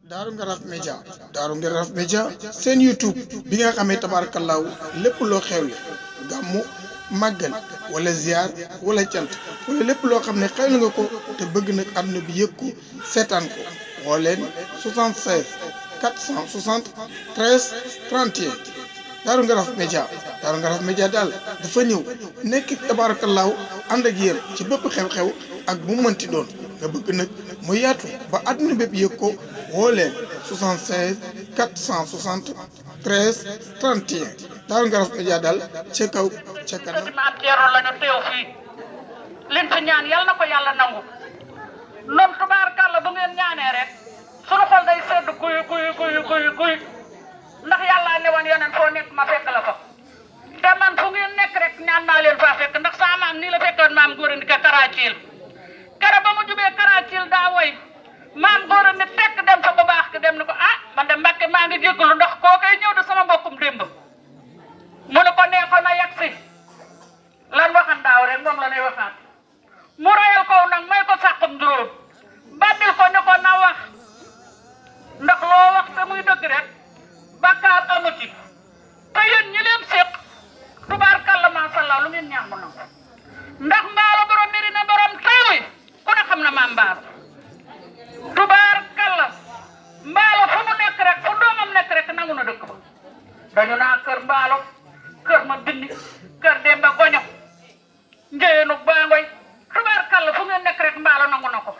Daaru Ngaraf Média Daaru Ngaraf Média seen YouTube bi nga xamee tabaarakallaahu lépp loo xewle gàmmu màggal wala ziar wala cant wala lépp loo xam ne xewle nga ko te bëgg nag àdduna bi yëg ko seetaan ko woo leen 76 460 13 31 Daaru Ngaraf Média Daaru Ngaraf Média daal dafa ñëw nekk tabaarakallaahu ànd ak yéen ci bépp xew-xew ak bu mu mënti doon nga bëgg nag mu yaatu ba àdduna bépp yëg ko woo leen 76 460 13 31 Daaru Ngaraf Média daal ca kaw ca kanam. maam Thierno la ñu teew fii liñ fi ñaan yal na ko yàlla nangu noonu tubaarkàlla bu ngeen ñaanee rek sunu xol day sedd guy ndax yàlla ne woon yeneen foo nekk ma fekk la fa te man fu ngeen nekk rek ñaan naa leen faa fekk ndax saa maam nii la fekkoon maam góor a ndika Karaacil kere ba mu jubee Karaacil daa woy maam góor a ne tekk dem fa bu baax ki dem ni ko ah man de Mbàkke maa ngi jéggalu ndax koo koy ñëw de sama mbokkum démb mu ne ko neexoon na yegg si lan waxan daaw rek moom la lay waxaat mu royal ko nag may ko sàqum juróom bandil ko ne ko na wax ndax loo wax te muy dëgg rek bakkaar amu ci te yéen ñi leen séq tubaarkàlla maa sallaa lu ngeen ñaan mu nangu ndax mbaalo borom Medina borom taawi ku ne xam na maam mbaalo tubaarkàlla mbaalo fu mu nekk rek fu doomam nekk rek nangu na dëkk ba dañu naa kër mbaalo kër ma bindi kër Demba Goño njëyeenu Bangoy tubaarkàlla fu ngeen nekk rek mbaalo nangu na ko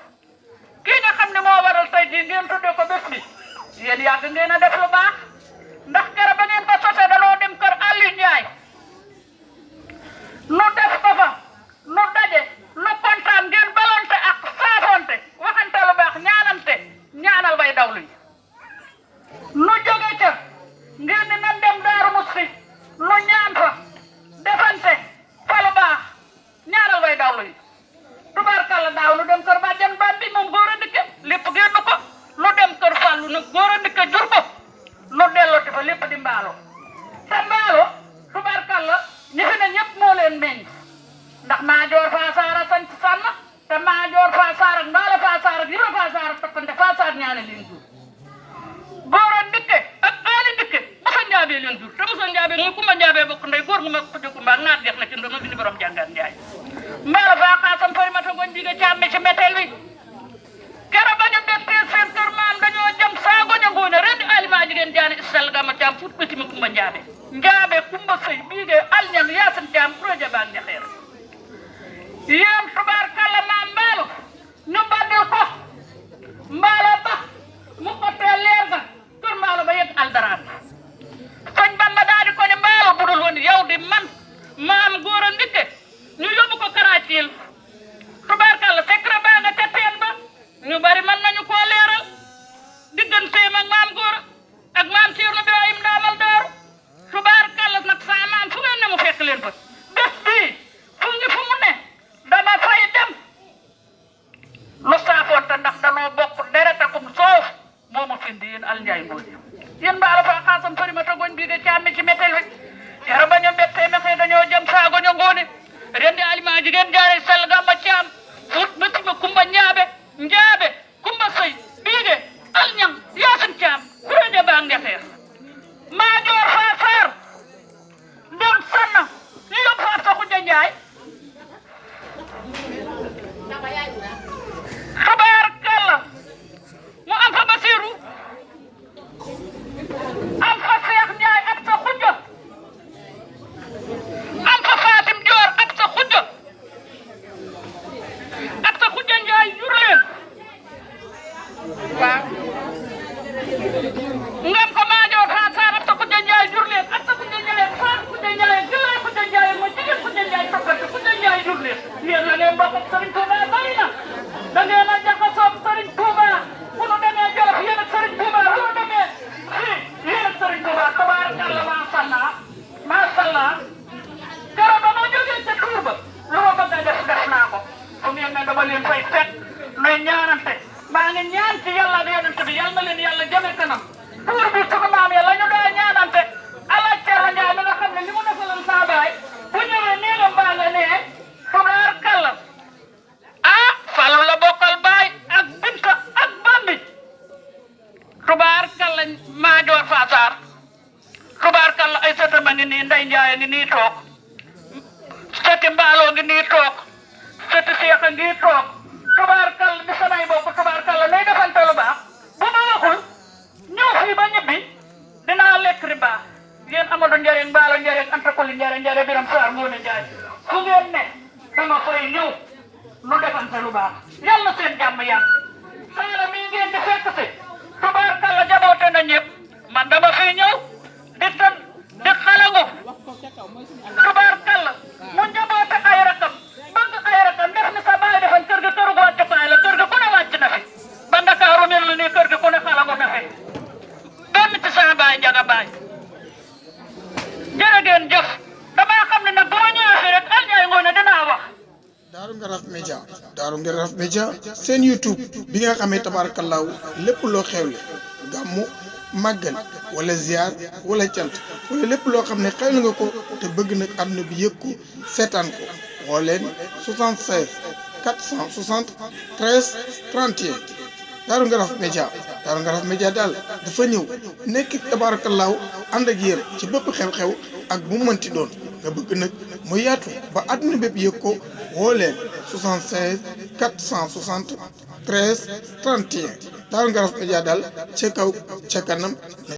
kii nga xam ne moo waral tey jii ngeen tuddee ko bés bi yéen yàgg ngeen a def lu baax ndax kere ba ngeen ko sosee danoo dem kër Aliou Ndiaye nu def ko fa nu daje nu kontaan ngeen balonte ak saafonte waxante lu baax ñaanante ñaanal bay dawlu yi nu jóge ca ngeen ni nan dem Daaru Musti nu ñaan fa defante fa lu baax ñaanal bay dawlu yi tubaarkàlla daaw nu dem kër bàjjan Bambi moom góor a ndikke lépp génn ko nu dem kër Fàllu nag góor a ndikke jur ko nu dellooti fa lépp di mbaalo te mbaalo tubaarkàlla ñi fi ne ñëpp moo leen meññ ndax maa joor faa saara sanc sànn te maa joor faa saar ak mbaale faa saar ak yiro faa saar ak toppante faa saar ñaane leen jur góor a ndikke ak aali ndikke musa njaabee leen jur te musa njaabee muy kumba njaabee bokk ndey góor gu ma ko jëkku mbaa naat jeex na ci ndoma bindi borom jàngaan njaay mbaalo faa xaasam fari mata goñ bi nga càmme ci métel wi kera bañu bettee seen kër maam dañoo jëm saa goña ngoone ren aliment jigéen jaane istal gama caam fut bëti mi kumba njaabe kumba sëy biigee alñam yaasan caam projet baa njaxeer yéen tubaarkàlla maam mbaalo ñu baddil ko mbaalo ba mu xottee leer ga kër mbaalo ba yegg aldaraat sëñ Bamba daal di ko ne mbaalo budul woon yow di man maam góor a ndikke ñu yóbbu ko Karaacil tubaarkàlla secret baa nga ca teen ba ñu bari mën nañu koo leeral digganteem ak maam góor ak maam Thierno Birahim Ndaamal Daaru tubaarkàlla nag saa maam fu ngeen ne mu fekk leen fa bés bii fu mu ne dama fay dem lu saafoonte ndax danoo bokk deretakum soof moo ma findi yéen al njaay ngoon yéen mbaalo faa xaasam fari ma tagoñ bii de càmmi ci métel wi yara baño mbettee mexe dañoo jëm saa goño ngoone rendi aliment jigéen jaare sell gamba caam fut bëtima kumba njaabe kumba sëy biige alñang yaasin caam kuréje baa ngexeer maa joor faa saar dem sanna ñu yóbbu faa sa xuja njaay tubaarkàlla mu am fa Basiiru am fa Seex Njaay ak sa xuja am fa Fatim Joor ak sa xuja Njaay jur leen waaw ngam ko maa joor faa saar ak sa xuja Njaay jur leen ak sa xuja Njaay faat xuja Njaay gëlaay xuja Njaay mooy jigéen xuja Njaay toppante xuja Njaay jur leen yéen la leen bokk ak Sëriñ Tuuba bari na da ngeen a jaxasoo Sëriñ Tuuba fu nu demee Jolof yéen ak Sëriñ Tuuba fu nu demee fii yéen ak Sëriñ Tuuba tabaarakalla maa sallaa kero ba ma jógee ca tuur ba lu ma bëgg a def naa ko fu ngeen ne dama leen fay fekk nuy ñaanante maa ngi ñaan ci yàlla ak yonent bi yal na leen yàlla jëme kanam tuur bi suñu maam ya la ñu daa ñaanante alaaj Cerno Njaay mi nga xam ne li mu defaloon saa baay bu ñëwee néegam baa nga nee tubaarkalla ah Fallu la bokkal baay ak Binta ak Bambi tubaarkalla Maajoor Fasaar tubaarkalla ay sëtam a ngi nii Ndey Njaay a ngi nii toog sëti Mbaaloo ngi nii toog sëti Seex a ngi toog tubaarkalla di samay bokk tubaarkalla nay defante lu baax bu ma waxul ñëw fii ba ñibbi dinaa lekk riba yéen Amadou Njariñ Mbaalo Njariñ Anta Koli Njariñ Njariñ Biram Saar Ngoone Njaay fu ngeen ne dama koy ñëw nu defante lu baax yàlla seen jàmm yàgg saala mii ngeen di fekk si tubaarkalla jaboote na ñëpp man dama fi ñëw di xalangu tubaarkalla mu njaboote ay rakam bëgg ay rakam def ni sa baay defan kër gi këru wàccukaay la kër gi ku ne wàcc na fi ba Ndakaaru mel ni kër gi ku ne xalangu na fi benn ci sama baay Njaga Baay jërë ngeen jëf damaa xam ne nag bu ma ñëwee fii rek Alñaay Ngoone dinaa wax. Daaru Ngaraf Média seen YouTube bi nga xamee tabaarakallaahu lépp loo xewle gàmmu màggal wala ziar wala cant wala lépp loo xam ne xewle nga ko te bëgg nag àdduna bi yëg ko seetaan ko woo leen 76 460 13 31 Daaru Ngaraf Média daal dafa ñëw nekk tabaarakallaahu ànd ak yéen ci bépp xew-xew ak bu mu mënti doon nga bëgg nag mu yaatu ba àdduna bépp yëg ko woo leen 76 460 13 31 Daaru Ngaraf Média daal ca kaw ca kanam.